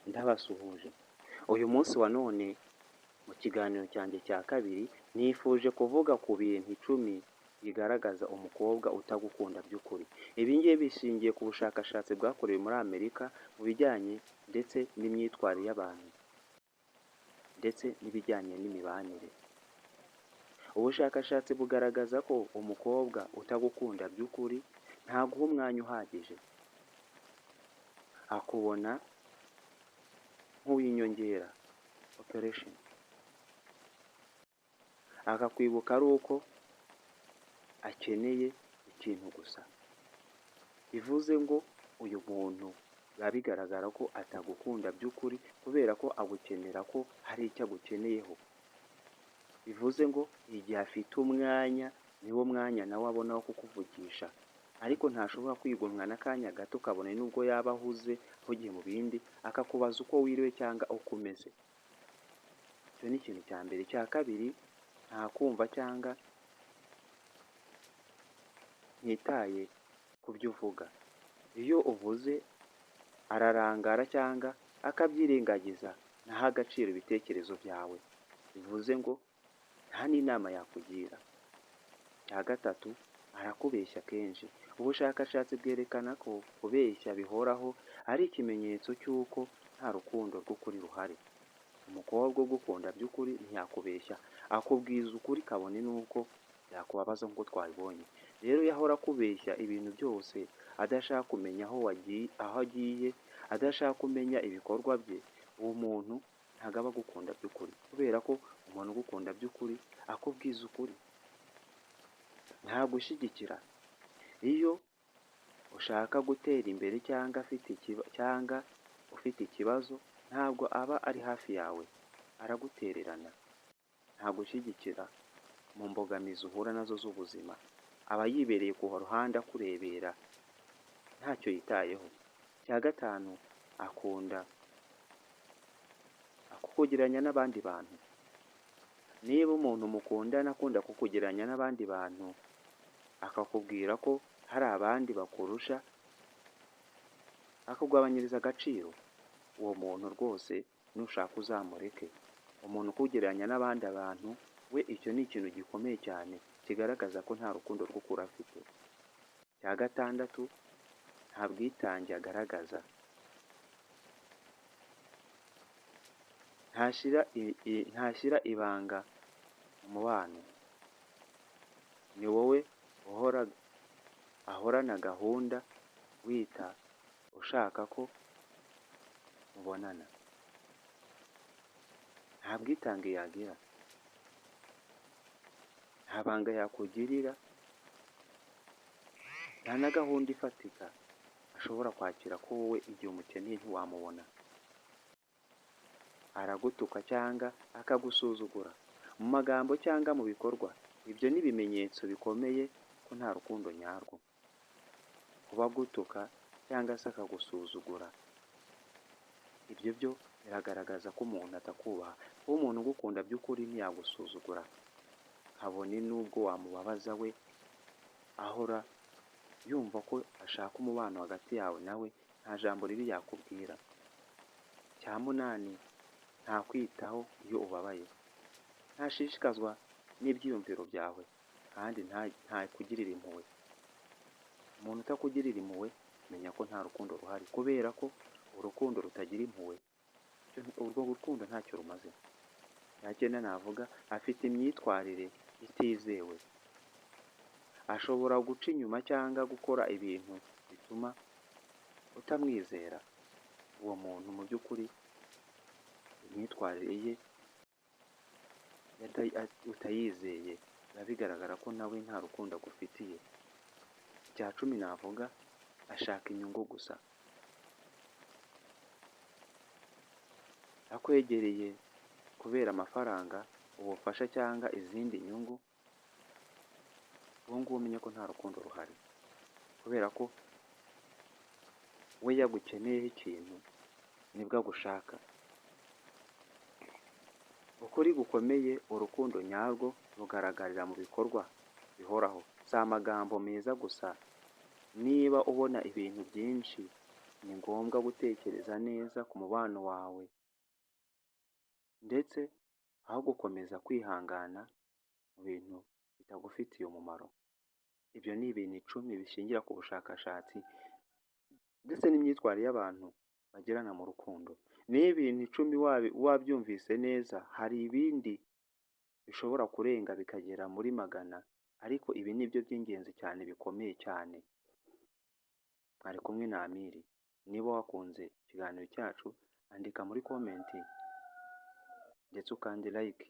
Ndabasuhuje. Uyu munsi wa none mu kiganiro cyanjye cya kabiri nifuje kuvuga ku bintu 10 bigaragaza umukobwa utagukunda by'ukuri. Ibi ngibi bishingiye ku bushakashatsi bwakorewe muri Amerika mu bijyanye ndetse n'imyitwarire y'abantu ndetse n'ibijyanye n'imibanire. Ubushakashatsi bugaragaza ko umukobwa utagukunda by'ukuri ntaguha umwanya uhagije, akubona nk'uw'inyongera operation, akakwibuka ari uko akeneye ikintu gusa. Bivuze ngo uyu muntu biba bigaragara ko atagukunda by'ukuri kubera ko agukenera ko hari icyo agukeneyeho. Bivuze ngo igihe afite umwanya niwo mwanya nawe abona wo kukuvugisha, ariko ntashobora kwigomwa n'akanya gato kabone n'ubwo yaba ahuze ahugiye mu bindi, akakubaza uko wiriwe cyangwa uko umeze. Icyo ni ikintu cya mbere. Icya kabiri, ntakumva cyangwa ntiyitaye ku byo uvuga. Iyo uvuze ararangara cyangwa akabyirengagiza, ntahe agaciro ibitekerezo byawe. Bivuze ngo nta n'inama yakugira. Icya gatatu, arakubeshya kenshi. Ubushakashatsi bwerekana ko kubeshya bihoraho ari ikimenyetso cy'uko nta rukundo rw'ukuri ruhari. Umukobwa ugukunda by'ukuri ntiyakubeshya, akubwiza ukuri kabone n'uko byakubabaza nk'uko twabibonye. Rero iyo ahora akubeshya ibintu byose, adashaka kumenya aho wagiye, aho agiye, adashaka kumenya ibikorwa bye, uwo muntu ntabwo aba agukunda by'ukuri, kubera ko umuntu ugukunda by'ukuri akubwiza ukuri. Ntagushyigikira. Iyo ushaka gutera imbere cyangwa cyangwa ufite ikibazo, ntabwo aba ari hafi yawe, aragutererana. Ntagushyigikira mu mbogamizi uhura nazo z'ubuzima, aba yibereye ku ruhande akurebera, ntacyo yitayeho. Icya gatanu, akunda kukugereranya n'abandi bantu. Niba umuntu mukundana akunda kukugereranya n'abandi bantu, akakubwira ko hari abandi bakurusha, akakugabanyiriza agaciro, uwo muntu rwose nushaka uzamureke. Umuntu ukugereranya n'abandi bantu we, icyo ni ikintu gikomeye cyane kigaragaza ko nta rukundo rw'ukuri afite. Icya gatandatu, nta bwitange agaragaza. Ntashyira ibanga mu mubano. Ni wowe uhora ahorana gahunda wita ushaka ko mubonana. Nta bwitange yagira, nta banga yakugirira, nta na gahunda ifatika ashobora kwakira ko wowe igihe umukeneye ntiwamubona. Aragutuka cyangwa akagusuzugura mu magambo cyangwa mu bikorwa. Ibyo ni ibimenyetso bikomeye ko nta rukundo nyarwo. Kuba agutuka cyangwa se akagusuzugura, ibyo byo biragaragaza ko umuntu atakubaha. Kuba umuntu ugukunda by'ukuri ntiyagusuzugura, kabone n'ubwo wamubabaza, we ahora yumva ko ashaka umubano hagati yawe nawe, nta jambo ribi yakubwira. Icya munani, ntakwitaho iyo ubabaye. Ntashishikazwa n'ibyiyumviro byawe kandi ntakugirira impuhwe. Umuntu utakugirira impuhwe, menya ko nta rukundo ruhari, kubera ko urukundo rutagira impuhwe, urwo rukundo ntacyo rumaze. Icya cyenda navuga, afite imyitwarire itizewe. Ashobora guca inyuma cyangwa gukora ibintu bituma utamwizera. Uwo muntu mu by'ukuri imyitwarire ye utayizeye, biba bigaragara ko nawe nta rukundo agufitiye. Icya 10 navuga, ashaka inyungu gusa. Akwegereye kubera amafaranga, ubufasha cyangwa izindi nyungu, uwo nguwo umenye ko nta rukundo ruhari, kubera ko we yagukeneyeho ikintu nibwo agushaka. Ukuri gukomeye, urukundo nyarwo rugaragarira mu bikorwa bihoraho, si amagambo meza gusa. Niba ubona ibintu byinshi Ni ngombwa gutekereza neza ku mubano wawe, ndetse aho gukomeza kwihangana mu bintu bitagufitiye umumaro. Ibyo ni ibintu 10 bishingira ku bushakashatsi ndetse n'imyitwarire y'abantu bagirana mu rukundo. Niba ibintu 10 wabyumvise neza, hari ibindi bishobora kurenga bikagera muri 100, ariko ibi ni byo by'ingenzi cyane bikomeye cyane. Mwari kumwe na Amiri. Niba wakunze ikiganiro cyacu, andika muri comment ndetse ukande like.